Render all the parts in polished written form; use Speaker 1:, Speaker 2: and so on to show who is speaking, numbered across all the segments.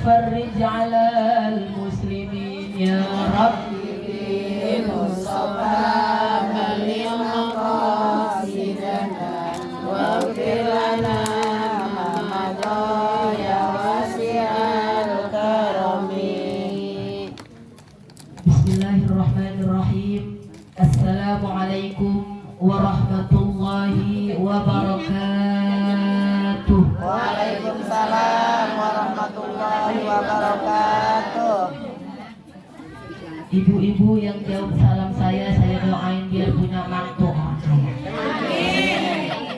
Speaker 1: فرج على المسلمين يا رب بالمصطفى بلغ مقاصدنا واغفر لنا ما مضى يا واسع الكرم. بسم الله الرحمن الرحيم. السلام عليكم ورحمة الله وبركاته.
Speaker 2: Waalaikumsalam warahmatullahi wabarakatuh.
Speaker 1: Ibu-ibu yang jawab salam saya doain biar punya mantu orang kaya.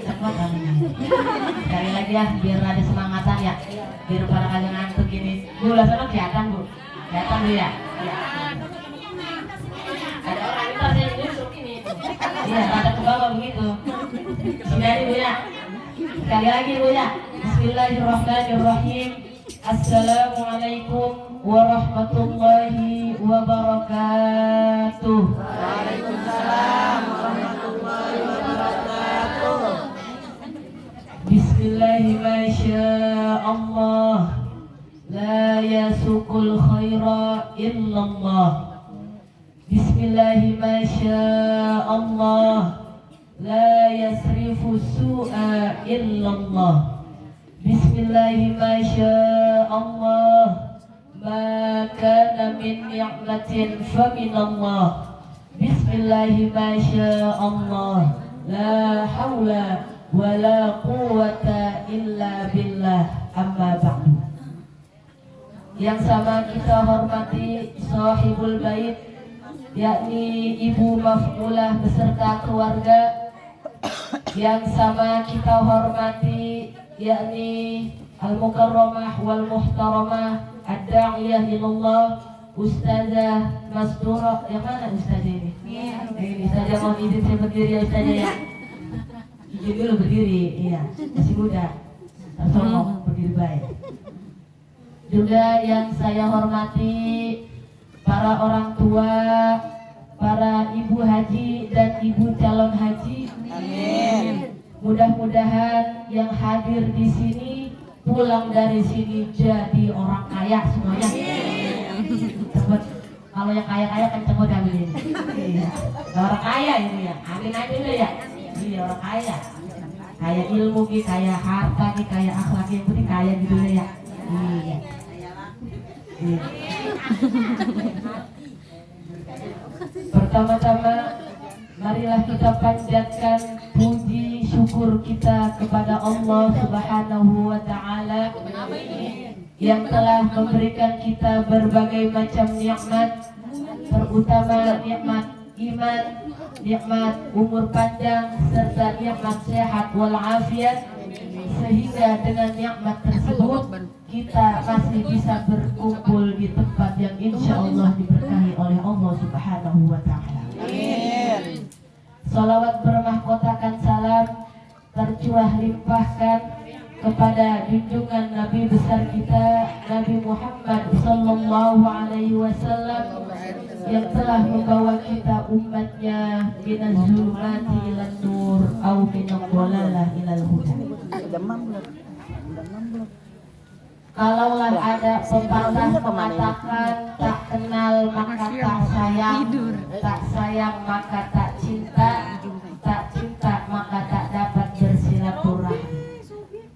Speaker 1: Cepat amin. Sekali lagi ya, biar ada semangatan ya, biar para kalian ngantuk gini. Bu, lah sana kelihatan bu, kelihatan bu ya. Ya. Ada orang ntar saya nyusuk ini. Iya, ada ke bawah begitu. Sini bu ya. Sekali lagi bu ya. Bismillahirrahmanirrahim. Assalamualaikum warahmatullahi wabarakatuh.
Speaker 2: Waalaikumsalam warahmatullahi wabarakatuh.
Speaker 1: Bismillahirrahmanirrahim. La yasukul khaira illallah. Bismillahirrahmanirrahim. La yasrifu su'a illallah. Bismillahirrahmanirrahim. Ma kana min ni'matin faminallah. Bismillahirrahmanirrahim. La hawla wa la quwwata illa billah. Amma ba'du. Yang sama kita hormati sahibul bait, yakni Ibu Maf'ulah beserta keluarga. Yang sama kita hormati yakni Al-Mukarramah wal Muhtaramah Ad-Da'iyah ilallah Ustazah Mastura. Yang mana Ustazah ini? Ini Ustazah mau izin saya berdiri ya Ustazah ya. Izin dulu berdiri, iya masih muda. Terus berdiri baik. Juga yang saya hormati para orang tua, para ibu haji dan ibu calon haji.
Speaker 2: Amin.
Speaker 1: Mudah-mudahan yang hadir di sini pulang dari sini jadi orang kaya semuanya. Cepet. Kalau yang kaya-kaya kan cepet ambil ini. Iya. Orang kaya ini ya. Amin amin dulu ya. Iya orang kaya. Kaya ilmu ki, kaya harta ki, kaya akhlak yang penting kaya gitu ya. Iya. Iya. Pertama-tama marilah kita panjatkan puji syukur kita kepada Allah Subhanahu wa ta'ala yang telah memberikan kita berbagai macam nikmat, terutama nikmat iman, nikmat umur panjang serta nikmat sehat walafiat, sehingga dengan nikmat tersebut kita masih bisa berkumpul di tempat yang insya Allah diberkahi oleh Allah Subhanahu wa ta'ala.
Speaker 2: Amin.
Speaker 1: Salawat bermahkotakan salam tercurah limpahkan kepada junjungan Nabi besar kita Nabi Muhammad sallallahu alaihi wasallam yang telah membawa kita umatnya minaz zulumati ilan nur au minad dhalalah ilal huda. Kalaulah ada pepatah mengatakan tak kenal maka tak sayang, tak sayang maka tak cinta, tak cinta maka tak dapat bersilaturahmi.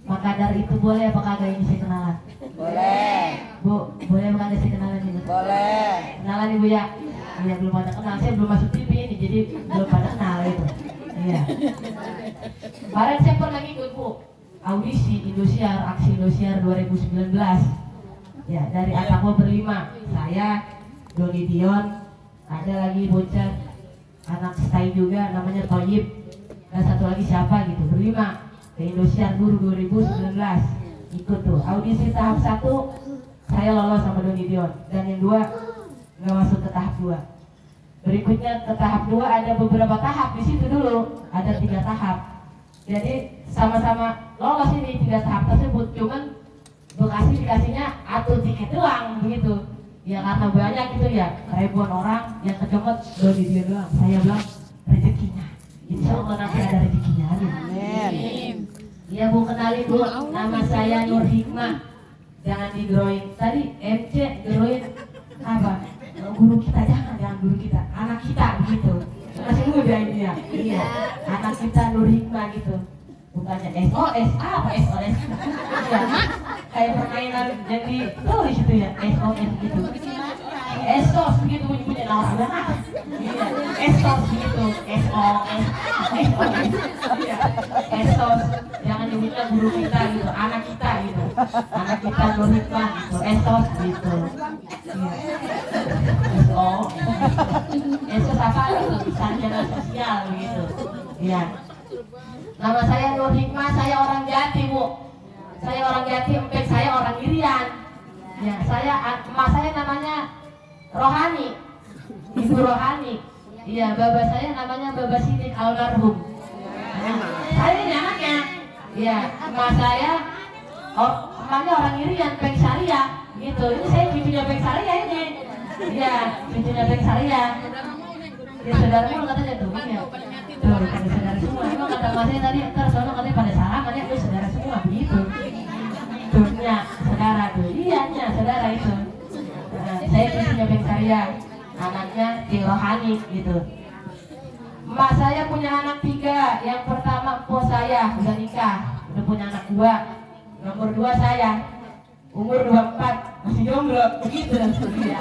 Speaker 1: Maka dari itu boleh apa kagak ini saya kenalan?
Speaker 2: Boleh.
Speaker 1: Bu, boleh apa kagak saya kenalan ini?
Speaker 2: Boleh.
Speaker 1: Kenalan ibu ya? Iya belum pada kenal, saya belum masuk TV ini jadi belum pada kenal itu. Iya. Kemarin saya pernah ikut bu audisi Indosiar, aksi Indosiar 2019 ya, dari Atako berlima, saya, Doni Dion, ada lagi bocah anak stay juga namanya Toyib, dan satu lagi siapa gitu, berlima ke Indosiar Guru 2019 ikut tuh audisi tahap 1, saya lolos sama Doni Dion, dan yang 2 nggak masuk ke tahap 2. Berikutnya ke tahap 2 ada beberapa tahap di situ dulu, ada 3 tahap. Jadi sama-sama lolos ini 3 tahap tersebut, cuman Bekasi dikasihnya atau tiket doang begitu. Ya karena banyak gitu ya, ribuan orang yang kejebak dari dia doang. Saya bilang rezekinya. Insya Allah nanti ada rezekinya.
Speaker 2: Amin.
Speaker 1: Ya Bu, kenalin Bu, nama saya Nur Hikmah. Jangan digroin. Tadi MC groin apa? Guru kita, jangan guru kita, anak kita begitu. Masih muda ini ya. Iya, anak kita Nur Hikmah gitu. Bukannya SOS, apa SOS? Ya, kayak permainan yang ditulis itu ya, SOS gitu. SOS begitu bunyi-bunyi nama. Iya, SOS gitu, SOS, SOS. Iya, SOS. Jangan diminta guru kita gitu, anak kita gitu. Anak kita Nur Hikmah gitu, SOS gitu. Iya. SOS. SOS apa itu? Sarjana sosial gitu. Iya. Nama saya Nur Hikmah, saya orang Jati Bu. Saya orang Jati, empek saya orang Irian. Ya, emak saya namanya Rohani, Ibu Rohani. Iya, baba saya namanya Baba Sidik almarhum. Nah, saya ini anaknya. Iya, emak saya, emaknya orang Irian, Peng Syariah. Gitu, ini saya cucunya Peng Syariah ini. Iya, cucunya Peng Syariah. Ya, saudaramu katanya tuh, iya. Tuh, pada saudara semua. Emang kata masnya tadi, ntar soalnya katanya pada salah, katanya itu saudara semua, begitu. Tuh, ya, saudara tuh. Iya, ya, saudara itu. Saya cucunya Beng Syariah, anaknya Ki Rohani, gitu. Emak saya punya anak 3. Yang pertama empok saya, udah nikah, udah punya anak 2. Nomor 2 saya, umur 24, masih jomblo, begitu. Iya.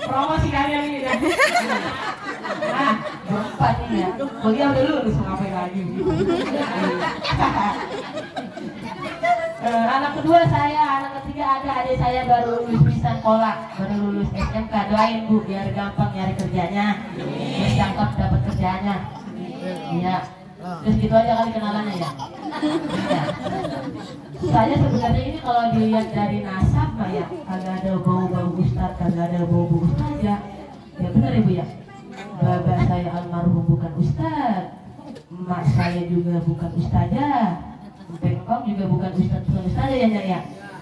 Speaker 1: Promosi kalian ini dah. Nah, 24 ini ya. Kuliah udah lulus, ngapain lagi gitu. Anak kedua saya, anak ketiga ada adik saya baru lulus bisa sekolah, baru lulus SMK. Doain Bu biar gampang nyari kerjanya, terus cakep dapat kerjanya. Iya. Terus gitu aja kali kenalannya ya. Iya. Saya sebenarnya ini kalau dilihat dari nasab mah ya kagak ada bau-bau ustad, kagak ada bau-bau ustazah. Ya benar Ibu ya. Baba saya almarhum bukan ustad, emak saya juga bukan ustazah, Bengkong juga bukan ustazah ya ya.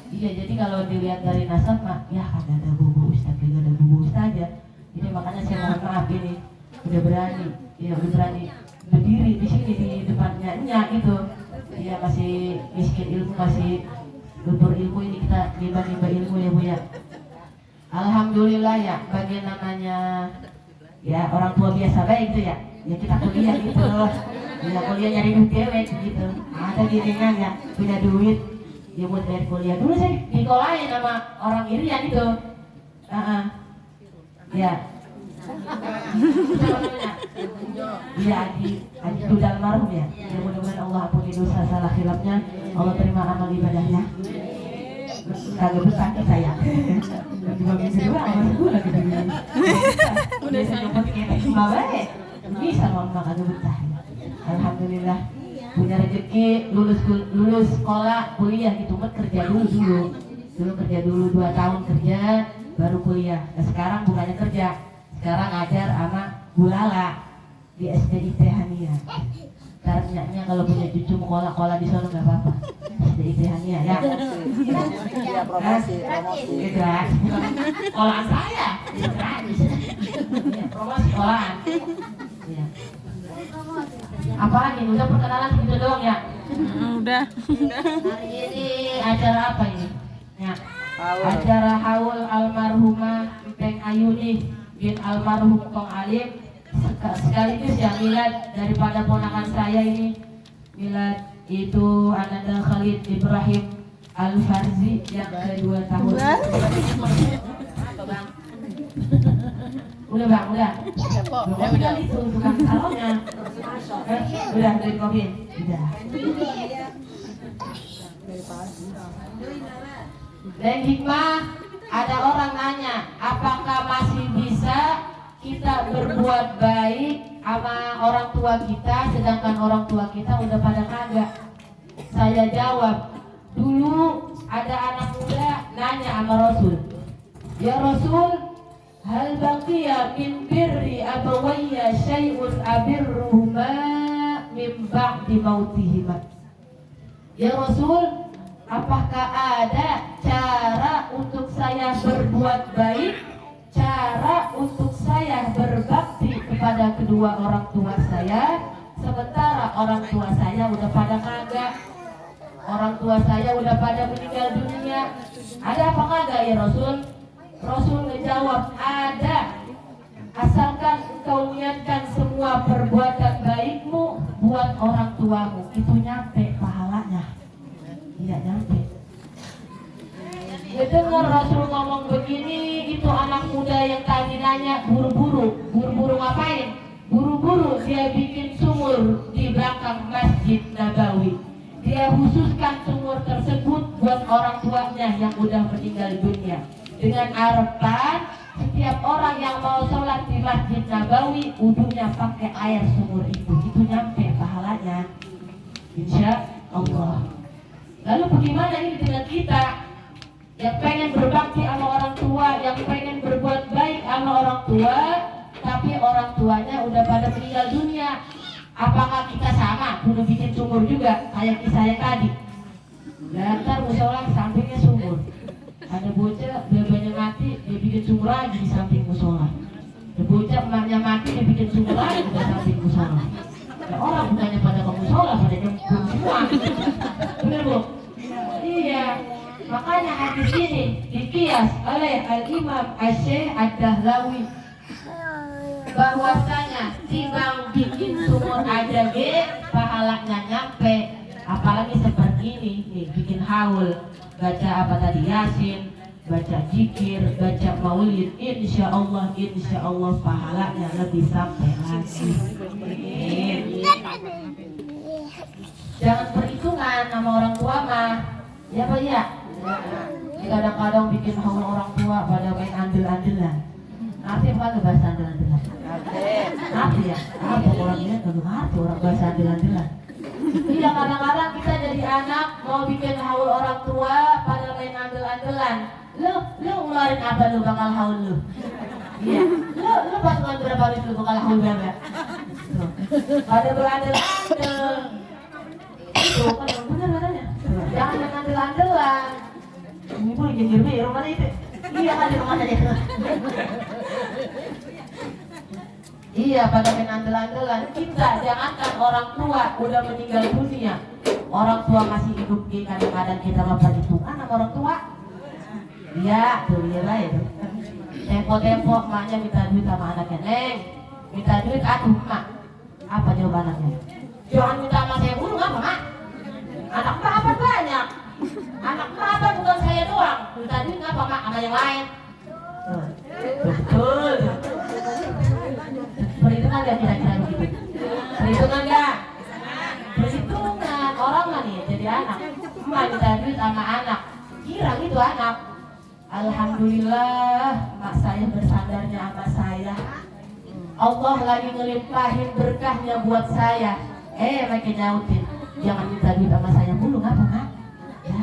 Speaker 1: Iya, jadi kalau dilihat dari nasab mah ya kagak ada bau-bau ustad, kagak ada bau ustazah. Jadi makanya saya mohon maaf ini udah berani, ya udah berani berdiri di sini di depannya Nya gitu. Iya, masih miskin ilmu, masih luntur ilmu, ini kita nimba ilmu ya Bu ya. Alhamdulillah ya, bagian namanya ya orang tua biasa baik itu ya. Ya kita kuliah gitu. Ya kuliah nyari duit dewek gitu. Ada dirinya ya punya duit, ya buat bayar kuliah. Dulu saya dikolain sama orang Irian itu. Ya. Iya, Aji Duda almarhum ya. Ya mudah-mudahan Allah ampuni dosa salah khilafnya, Allah terima amal ibadahnya. Kagak betah kita ya. Juga bisa doang, masih gue lagi begini. Udah saya nyopot kayak cuma baik. Bisa mama kagak betah. Alhamdulillah punya rezeki, lulus sekolah, kuliah gitu, kerja dulu kerja dulu 2 tahun kerja, baru kuliah. Nah, sekarang bukannya kerja, sekarang ngajar sama Bulala di SDIT Hania. Caranya kalau punya cucu mau kola di sana nggak apa-apa. SDIT Hania ya.
Speaker 2: Iya, promosi.
Speaker 1: Gratis. Kolaan saya gratis. Ya, promosi kolaan. Ya. Apa lagi? Udah perkenalan gitu doang ya?
Speaker 3: Udah.
Speaker 1: Hari ini acara apa ini? Ya. Acara haul almarhumah Peng Ayuni bin almarhum Kong Alim, sekaligus ya milad daripada ponakan saya ini. Milad itu Ananda Khalid Ibrahim Al-Farzi yang ke-2 tahun. Udah Bang, udah. Udah itu bukan salonnya. Udah dari mobil. Udah. Dan hikmah, ada orang nanya, apakah masih bisa kita berbuat baik sama orang tua kita, sedangkan orang tua kita udah pada kagak? Saya jawab, dulu ada anak muda nanya sama Rasul, ya Rasul, hal baqiya min birri abawayya syai'un abirruhuma min ba'di mautihima. Ya Rasul, apakah ada cara untuk saya berbuat baik, cara untuk saya berbakti kepada kedua orang tua saya, sementara orang tua saya udah pada kagak, orang tua saya udah pada meninggal dunia? Ada apa kagak ya Rasul? Rasul menjawab, ada. Asalkan engkau niatkan semua perbuatan baikmu buat orang tuamu, itu nyampe pahalanya. Iya nyampe. Dengar Rasul ngomong begini, itu anak muda yang tadi nanya buru-buru ngapain? Buru-buru dia bikin sumur di belakang Masjid Nabawi. Dia khususkan sumur tersebut buat orang tuanya yang udah meninggal dunia, dengan harapan setiap orang yang mau sholat di Masjid Nabawi wudunya pakai air sumur itu nyampe pahalanya, insya Allah. Lalu bagaimana ini dengan kita yang pengen berbakti sama orang tua, yang pengen berbuat baik sama orang tua, tapi orang tuanya udah pada meninggal dunia? Apakah kita sama kudu bikin sumur juga kayak kisah yang tadi? Ntar musola sampingnya sumur, ada bocah bebeknya mati, dia bikin sumur lagi di samping musola. Ada bocah emaknya mati, dia bikin sumur lagi di samping musola. Nah, orang bukannya pada ke musola, pada nyemplung semua. Bener Bu? Iya. Makanya hadis ini dikias oleh Al-Imam Asy-Syaikh Ad-Dahlawi, bahwasanya timbang bikin sumur aja pahalanya nyampe, apalagi seperti ini nih, bikin haul, baca apa tadi, Yasin, baca zikir, baca maulid, insya Allah pahalanya lebih sampai lagi. Jangan perhitungan sama orang tua mah, ya Pak ya. Kadang-kadang bikin haul orang tua pada main andel-andelan. Ngerti apa nggak bahasa andel-andelan? Ngerti ya? Apa orangnya nggak ngerti orang bahasa andel-andelan? Iya, kadang-kadang kita jadi anak mau bikin haul orang tua pada main andel-andelan. Lu ngeluarin apa lu bakal haul lu? Iya, lu patungan berapa duit lu bakal haul berapa? Pada berandel-andel. Itu kan yang bener katanya. Jangan main andel-andelan. Ibu nyindir nih rumah itu. Iya kan di rumah saja. Iya, pada main andel-andelan. Kita jangankan orang tua udah meninggal dunia, orang tua masih hidup, kadang-kadang kita mau perhitungan sama orang tua. Iya, tuh lihat lah itu. Tempo-tempo emaknya minta duit sama anaknya, Neng, minta duit atuh mak. Apa jawaban anaknya? Jangan minta sama saya dulu, ngapa mak? Anak mak apa banyak? Anak mak apa bukan saya doang? Minta duit ngapa mak? Sama yang lain. Betul. Perhitungan gak kira-kira begitu? Perhitungan gak? Perhitungan. Orang lah nih jadi anak, emak minta duit sama anak, kira gitu anak. Alhamdulillah mak saya bersandarnya sama saya, Allah lagi ngelimpahin berkahnya buat saya. Makin nyautin, jangan minta duit sama saya dulu, ngapa mak? Ya,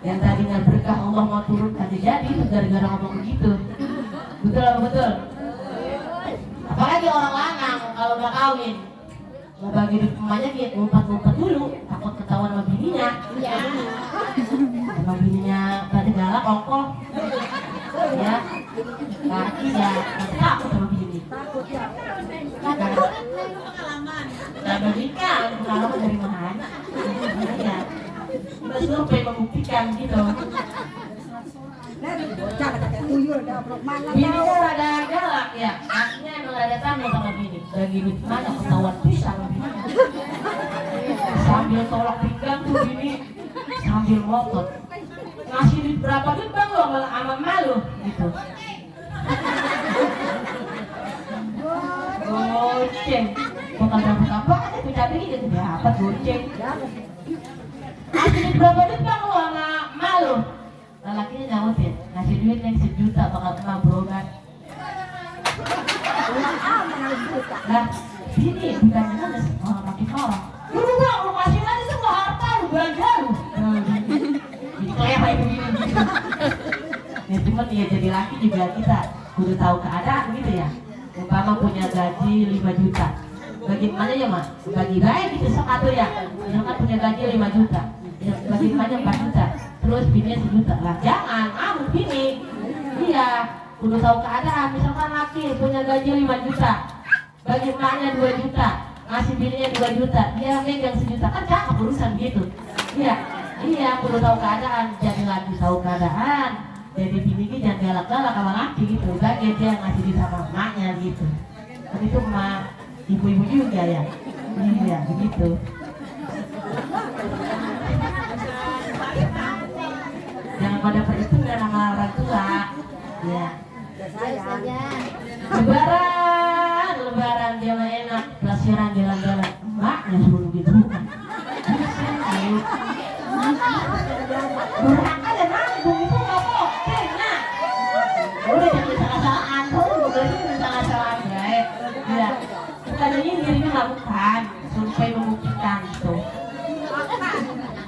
Speaker 1: yang tadinya berkah Allah mau turunkan jadi itu gara-gara ngomong begitu. Betul apa betul? Apalagi orang lanang kalau udah kawin, mau bagi duit emaknya dia ngumpet-ngumpet dulu, takut ketahuan sama bininya. Iya. Sama bininya pada galak ongkol. Ya, laki ya takut sama bini. Takut ya. Nah, nikah pengalaman dari mana? Ya, kita survei membuktikan gitu. Bini kan rada galak ya, akhirnya emang rada tamu sama bini. Lagi duit mana ketahuan pisang sama bini. Sambil tolak pinggang tuh bini, sambil ngotot. Ngasih duit berapa duit bang lo sama malu gitu. Goceng, bukan dapat apa aja tuh capek gitu, dapat goceng. Ngasih duit berapa duit bang lo sama malu. Lelakinya nyautin, ngasih duit yang 1 juta bakal kena berobat. Nah, ini bukannya kan orang makin orang. Lu bang, lu kasih aja semua harta lu, belanja lu. Jadi kayak begini. Ya cuman ya jadi laki juga kita kudu tahu keadaan gitu ya. Umpama punya gaji 5 juta, bagaimana ya mak? Bagi baik gitu sok atau ya. Misalkan punya gaji 5 juta, ya bagaimana 4 juta, terus bininya 1 juta lah. Jangan, kamu bini. Iya, kudu tahu keadaan. Misalkan laki punya gaji 5 juta, bagaimana 2 juta, ngasih bininya 2 juta, dia megang 1 juta, kan cakep urusan gitu. Iya, iya, kudu tahu keadaan. Jadi lagi tahu keadaan. Jadi bini ini jangan galak-galak sama laki gitu. Bagi dia ngasih di sama emaknya gitu. Tapi itu emak ibu-ibu juga ya. Iya, begitu. Jangan pada perhitungan sama orang tua. Ya. Lebaran dia mah enak, pelasiran jalan-jalan. Emaknya suruh gitu. Durhaka dan nanggung itu nggak boleh. Nah, udah jangan salah-salahan. Kamu bukan salah-salahan, guys. Ya, bukannya dirinya melakukan survei membuktikan itu.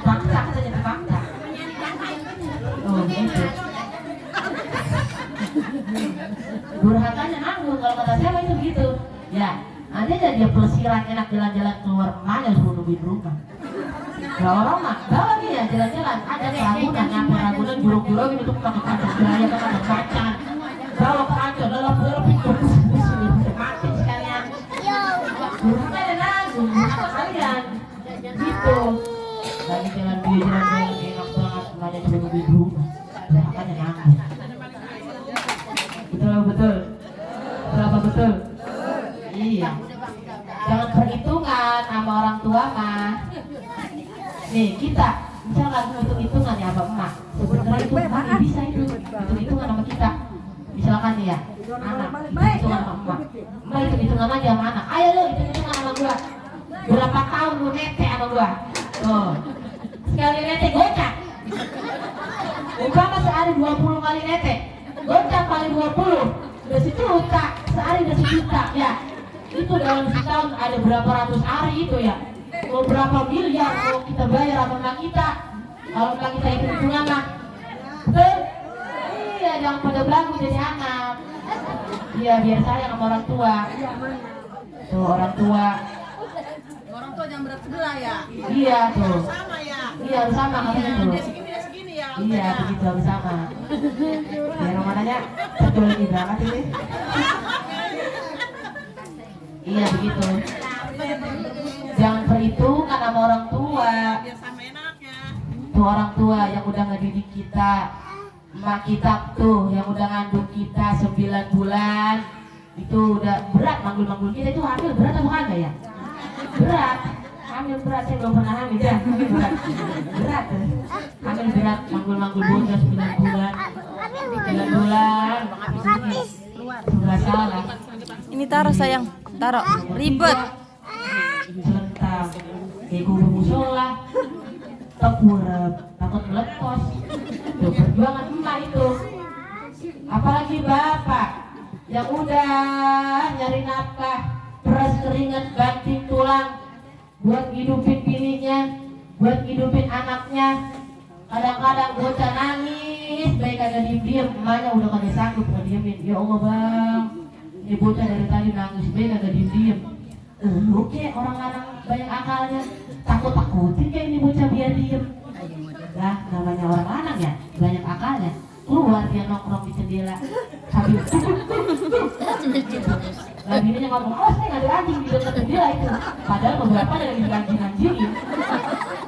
Speaker 1: Fakta katanya fakta. Oh gitu. Durhakanya nanggung kalau kata saya itu begitu. Ya, ada aja dia pelesiran enak jalan-jalan keluar mana suruh nungguin rumah. Ya orang mah, bawa dia jalan-jalan, ada ragunan, nyampe ragunan, juruk-juruk gitu tuh pakai kaca gaya, pakai kaca, bawa ke kaca, dalam pintu, mati sekalian. Buruknya ada nanggung, apa kalian? Gitu. Lagi jalan dia jalan-jalan enak banget, semuanya cuma nungguin rumah, makanya nanggung. Betul betul, berapa betul? Iya. Jangan perhitungan sama orang tua mah. Nih kita misalkan hitung-hitungan ya Abang Emak, sebenarnya itu emak bisa itu hitung-hitungan sama kita. Misalkan nih ya, anak hitung-hitungan sama emak, emak hitung-hitungan aja sama anak. Ayo lo hitung-hitungan sama gua, berapa tahun lu nete sama gua? Tuh, sekali nete gocap. Umpama sehari 20 kali nete, gocap kali 20, udah 1 juta, sehari udah 1 juta ya. Itu dalam setahun ada berapa ratus hari itu ya. Mau berapa miliar mau kita bayar sama emak kita. Kalau emak kita hitung-hitungan mah. Betul? Iya, jangan pada belagu jadi anak. Iya, biar sayang sama orang tua. Tuh orang tua.
Speaker 3: Orang tua jangan berat sebelah ya.
Speaker 1: Iya tuh.
Speaker 3: Sama ya.
Speaker 1: Iya harus sama harusnya tuh.
Speaker 3: Dia segini ya.
Speaker 1: Iya begitu harus sama. Ya namanya satu lagi banget ini. Iya begitu. Jangan perhitungan sama orang tua.
Speaker 3: Biar sama enaknya.
Speaker 1: Tuh orang tua yang udah ngedidik kita, emak kita tuh yang udah ngandung kita 9 bulan, itu udah berat manggul-manggul kita. Itu hamil berat apa enggak ya? Berat. Hamil berat, saya belum pernah hamil ya. Hamil berat. Berat. Hamil berat, manggul-manggul bocah 9 bulan. 9 bulan. Enggak salah.
Speaker 2: Ini taruh sayang, taruh. Ribet.
Speaker 1: Selentang kayak gue musola tepurep takut meletos tuh perjuangan emak itu. Apalagi bapak yang udah nyari nafkah, peras keringat banting tulang buat hidupin bininya, buat hidupin anaknya. Kadang-kadang bocah nangis baik kagak diem-diem, emaknya udah kagak sanggup ngediemin. Ya Allah bang, ini bocah dari tadi nangis baik kagak diem-diem. Oke, orang-orang banyak akalnya, takut-takutin kayak ini bocah biar diem. Lah, namanya orang lanang ya, banyak akalnya. Keluar dia nongkrong di jendela sambil lah bininya ngomong, oh saya nggak ada anjing di dekat jendela itu. Padahal beberapa ada yang dianjing-anjingin.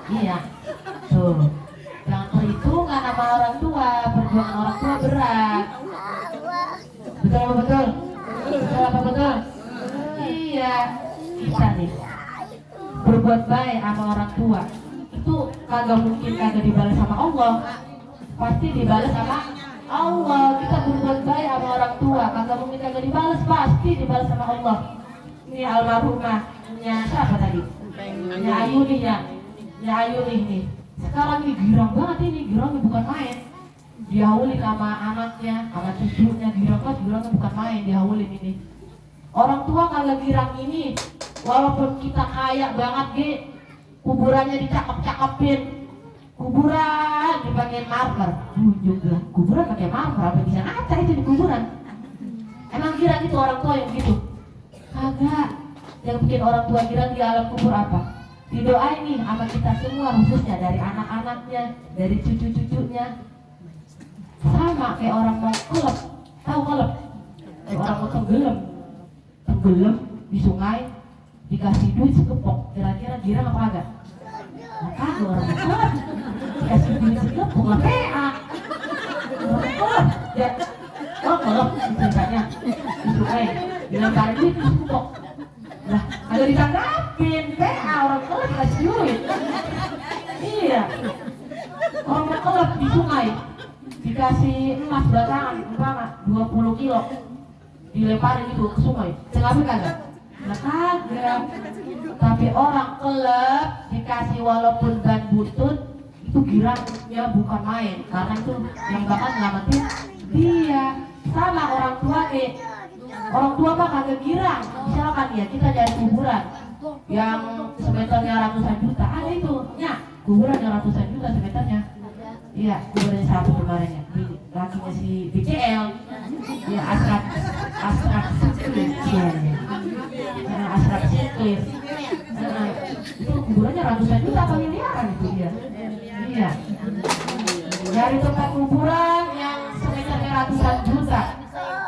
Speaker 1: Iya, tuh. Jangan perhitungan sama orang tua, perjuangan orang tua berat. Betul apa betul? Betul apa betul? Iya. Kita nih berbuat baik sama orang tua itu kagak mungkin kagak dibalas sama Allah, pasti dibalas sama Allah. Kita berbuat baik sama orang tua kagak mungkin kagak dibalas, pasti dibalas sama Allah. Ini almarhumahnya siapa tadi? Ya Ayuni ya, ya Ayuni nih. Sekarang ini girang banget, ini girangnya bukan main. Dihaulin sama anaknya, sama cucunya, girang banget, girangnya bukan main, dihaulin ini. Orang tua kagak girang ini, walaupun kita kaya banget ge, kuburannya dicakep-cakepin, kuburan dipakai marmer, juga kuburan pakai marmer, apa bisa ngaca itu di kuburan? Emang girang itu orang tua yang begitu? Kagak. Yang bikin orang tua girang di alam kubur apa? Didoain nih sama kita semua, khususnya dari anak-anaknya, dari cucu-cucunya. Sama kayak orang mau kelep. Tahu kelep? Kayak orang mau tenggelam di sungai, dikasih duit sekepok, kira-kira girang apa agak? Nah, kagak orang mau kelep, dikasih duit sekepok lah PA. Orang kelep, ya, kelep ceritanya di sungai, dilemparin duit sekepok. Lah, ada ditanggapin PA, orang kelep dikasih duit. Iya, orang mau kelep di sungai, dikasih emas batangan, 20 kilo, dilemparin itu ke sungai, sengaja kagak? Nah kagak. Tapi orang kelep dikasih walaupun ban butut, itu girangnya bukan main, karena itu yang bakal nyelamatin dia. Sama orang tua nih, orang tua mah kagak girang. Misalkan ya kita jadi kuburan yang semeternya ratusan juta, ada itu ya kuburan yang ratusan juta semeternya. Iya, kuburan satu kemarinnya, lakinya si BCL, ya Asraf Siklir, Asraf Siklir. Itu kuburannya ratusan juta apa miliaran itu dia. Iya. Dari tempat kuburan yang semeternya ratusan juta,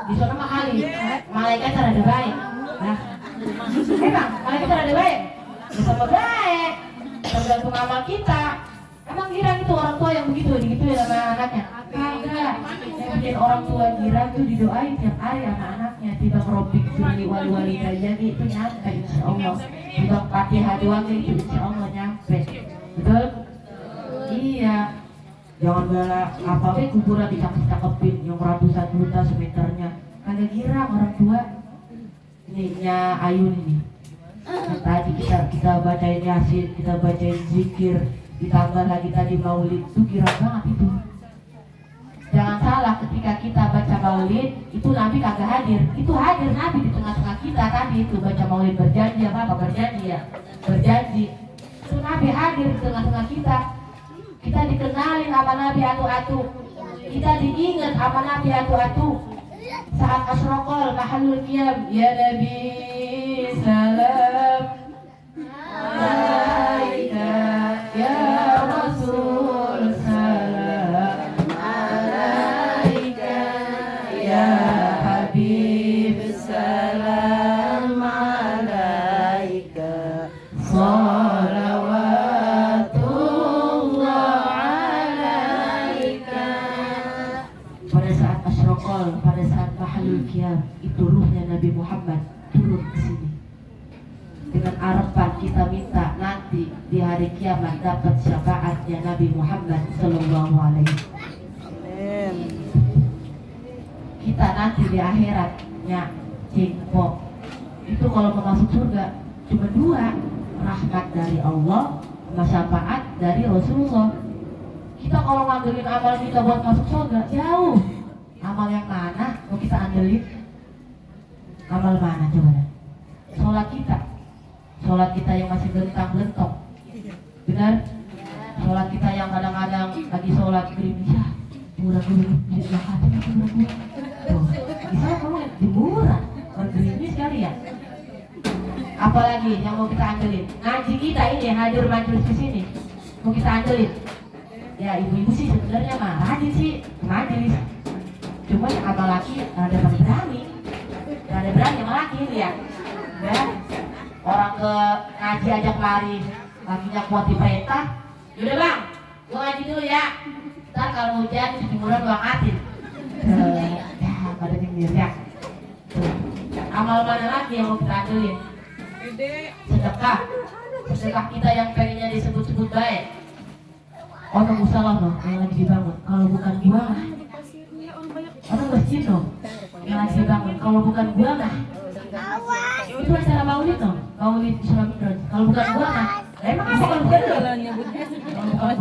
Speaker 1: di sana mah kali malaikat ada baik. Nah, emang malaikat ada baik, sama baik, tergantung amal kita. Emang girang itu orang tua yang begitu digituin sama anaknya? Kagak. Yang bikin orang tua girang itu didoain tiap hari sama anaknya. Tiba Robbik Firli wali jadi itu nyampe insya Allah. Tiba Fatihah doang itu insya Allah nyampe. Betul? Iya. Jangan bala apa-apa kuburan dicakep-cakepin yang ratusan juta semeternya. Kagak girang orang tua. Ini Ayun ini. Tadi kita bacain Yasin, kita bacain zikir, ditambah lagi tadi maulid, itu girang banget itu. Jangan salah, ketika kita baca maulid itu Nabi kagak hadir, itu hadir Nabi di tengah-tengah kita tadi itu baca maulid, berjanji apa berjanji ya, berjanji itu Nabi hadir di tengah-tengah kita. Kita dikenalin sama Nabi atu-atu, kita diingat sama Nabi atu-atu. Saat asraqal mahalul qiyam, ya Nabi salam alaika, ya Rasul salam alaika, ya Habib salam alaika, salawatullah alaika. Pada saat asraqal, pada saat mahalul qiyam, itu ruhnya Nabi Muhammad turun ke sini. Dengan harapan kita minta nanti di hari kiamat dapat syafaatnya Nabi Muhammad Sallallahu Alaihi Wasallam. Kita nanti di akhiratnya cingpok itu kalau mau masuk surga cuma dua, rahmat dari Allah sama syafaat dari Rasulullah. Kita kalau ngandelin amal kita buat masuk surga jauh. Amal yang mana mau kita andelin? Amal mana coba dah? Sholat kita yang masih gentang-gentong, benar? Sholat kita yang kadang-kadang lagi sholat gerimis ya, murah-murah, tidak hati itu murah-murah. Tuh, bisa kamu murah, bergerimis kali ya. Apalagi yang mau kita andelin? Ngaji kita ini hadir majelis di sini, mau kita andelin. Ya ibu-ibu sih sebenarnya mah rajin sih majelis, cuma yang abang laki ada berani sama laki ini ya. Ya. Orang ke ngaji ajak lari, lakinya kuat di perintah. Yaudah bang, gua ngaji dulu ya. Ntar kalau hujan jemuran gua angkatin. Ya, pada nyindir ya. Amal mana lagi yang mau kita andelin? Sedekah kita yang pengennya disebut-sebut baik. Orang musalah loh yang lagi dibangun. Kalau bukan gua mah, orang masjid loh yang lagi dibangun. Kalau bukan gua mah, itu acara maulid dong, maulid Islam Idron. Kalau bukan gua mah, emang apa kalau bukan gua? Kalau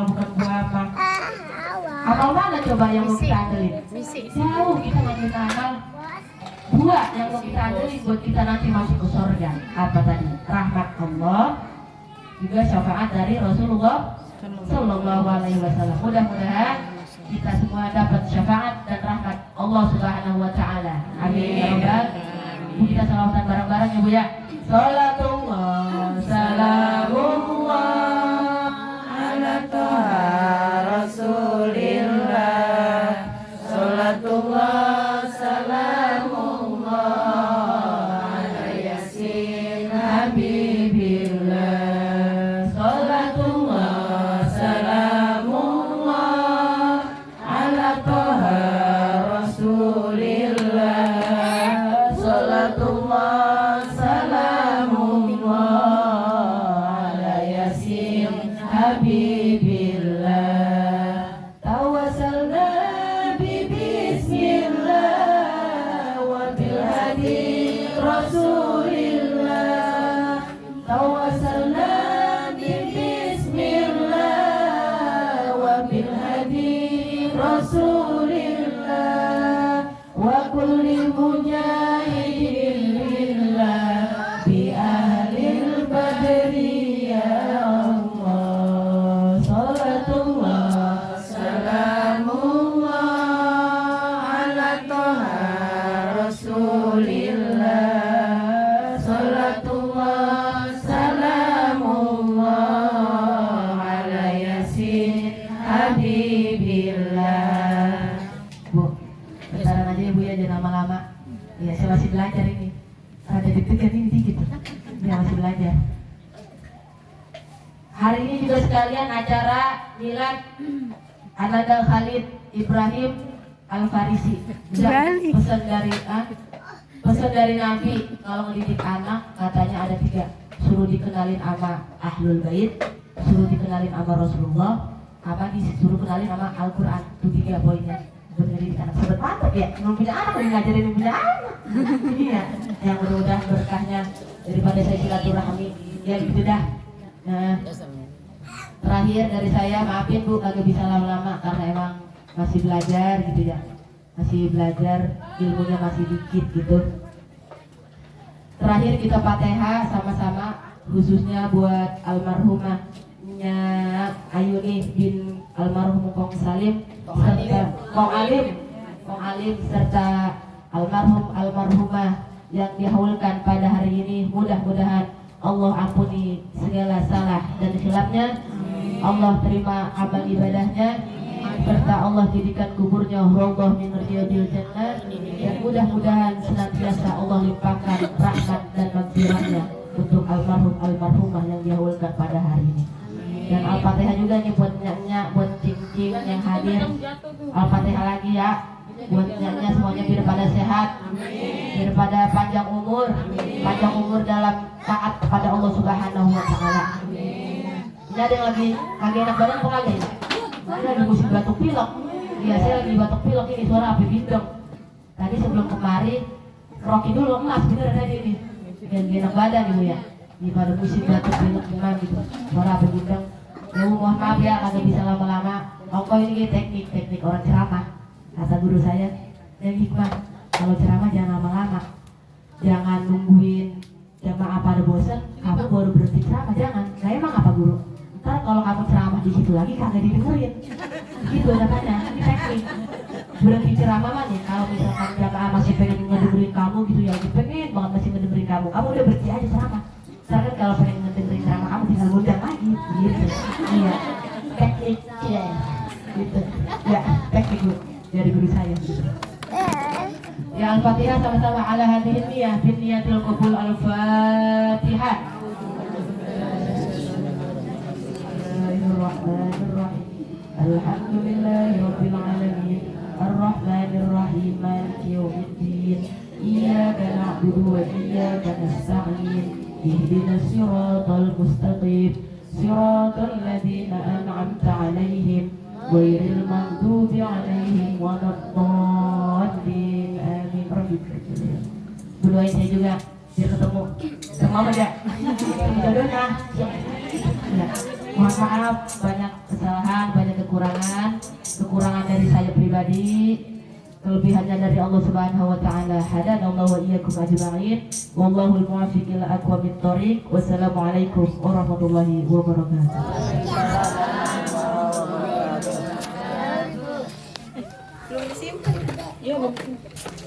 Speaker 1: bukan gua mah, amal mana coba yang mau kita andelin? Jauh kita ngajuin amal. Dua yang mau kita andelin buat kita nanti masuk ke surga. Apa tadi? Rahmat Allah, juga syafaat dari Rasulullah Sallallahu Alaihi Wasallam. Mudah-mudahan kita semua dapat syafaat dan rahmat Allah Allah Subhanahu wa taala. Amin ya rabbal. Bu, kita salawatan bareng-bareng ya Bu ya. Salatullah salamullah ala taha rasulillah. Salatullah salamullah ala yasin habibillah. Salatullah salamullah ala taha rasulillah. Salatullah salamullah ala yasin habibillah. Tawassalna bi bismillah wa bil hadi rasulillah. Tawassalna bi bismillah wa bil hadi rasulillah wa kulli mujahidin lillah bi ahlil badri ya Allah. Salatullah salamullah ala taha rasulillah. Salatullah salamullah ala yasin habibillah. Bu, bentaran aja ya Bu ya, jangan lama-lama. Ya, saya masih belajar ini. Ada deg-degan ini dikit. Ya, masih belajar. Hari ini juga sekalian acara milad Ananda Khalid Ibrahim Al-Farisi. Pesan dari Nabi kalau mendidik anak katanya ada 3. Suruh dikenalin sama Ahlul Bait, suruh dikenalin sama Rasulullah, apa disuruh kenalin sama Al-Quran. Itu 3 poinnya. Mendidik anak sobat mantap ya, belum punya anak udah ngajarin yang punya anak. Iya, yang mudah-mudahan berkahnya daripada saya silaturahmi ya gitu dah. Nah, terakhir dari saya, maafin Bu kagak bisa lama-lama karena emang masih belajar gitu ya, masih belajar, ilmunya masih dikit gitu. Terakhir kita Fatihah sama-sama, khususnya buat almarhumahnya Ayuni bin almarhum Kong Salim serta Kong Alim serta almarhumah yang dihaulkan pada hari ini. Mudah-mudahan Allah ampuni segala salah dan khilafnya, Allah terima amal ibadahnya, serta Allah jadikan kuburnya raudhah min riyadil jannah, dan mudah-mudahan senantiasa Allah limpahkan rahmat dan maghfirahnya untuk almarhumah yang dihaulkan pada hari ini. Dan Al-Fatihah juga nih buat nyanyi, buat cing-cing yang hadir. Al-Fatihah lagi ya buat nyanyi semuanya, biar pada sehat, biar pada panjang umur dalam taat kepada Allah Subhanahu wa taala. Ini ada yang lagi enak badan apa kagak ya? Ini lagi musim batuk pilek. Iya, saya lagi batuk pilek ini, suara api bindeng. Tadi sebelum kemari roki dulu emas bener tadi ini. Dan enak badan ibu ya. Di pada musim batuk pilek gimana gitu. Suara api bindeng. Ya mohon maaf ya kagak bisa lama-lama. Ongko ini teknik orang ceramah. Kata guru saya, yang hikmah, kalau ceramah jangan lama-lama, jangan nungguin jamaah pada bosan, kamu baru berhenti ceramah, jangan. Nah emang apa guru? Ntar kalau kamu ceramah di situ lagi kagak didengerin, gitu katanya. Ini teknik. Berhenti ceramah mah nih, kalau misalkan jamaah masih pengen ngedengerin kamu gitu ya, pengen banget masih ngedengerin kamu udah berhenti aja ceramah. Ntar kan kalau pengen ngedengerin ceramah kamu tinggal ngundang lagi, gitu. Iya, teknik, ya, gitu. Ya, teknik guru. Dari guru saya gitu. Ya Al-Fatihah sama-sama ala hadhihi niyah bin niyatil qabul. Al-Fatihah. Bismillahirrahmanirrahim. Alhamdulillahirabbil alamin. Arrahmanirrahim. Maliki yaumiddin. Iyyaka na'budu wa iyyaka nasta'in. Ihdinas siratal mustaqim. Siratal ladzina an'amta 'alaihim ghairil maghdubi 'alaihim waladdallin. Amin. Doain saya juga biar ketemu sama ya. Jodohnya. Ya. Mohon maaf banyak kesalahan, banyak kekurangan dari saya pribadi. Kelebihannya dari Allah Subhanahu wa taala. Hadanallahu wa iyyakum ajma'in. Wallahul muwaffiq ila aqwamit thoriq. Wassalamualaikum warahmatullahi wabarakatuh.
Speaker 2: Belum disimpan.
Speaker 3: Iya, bagus.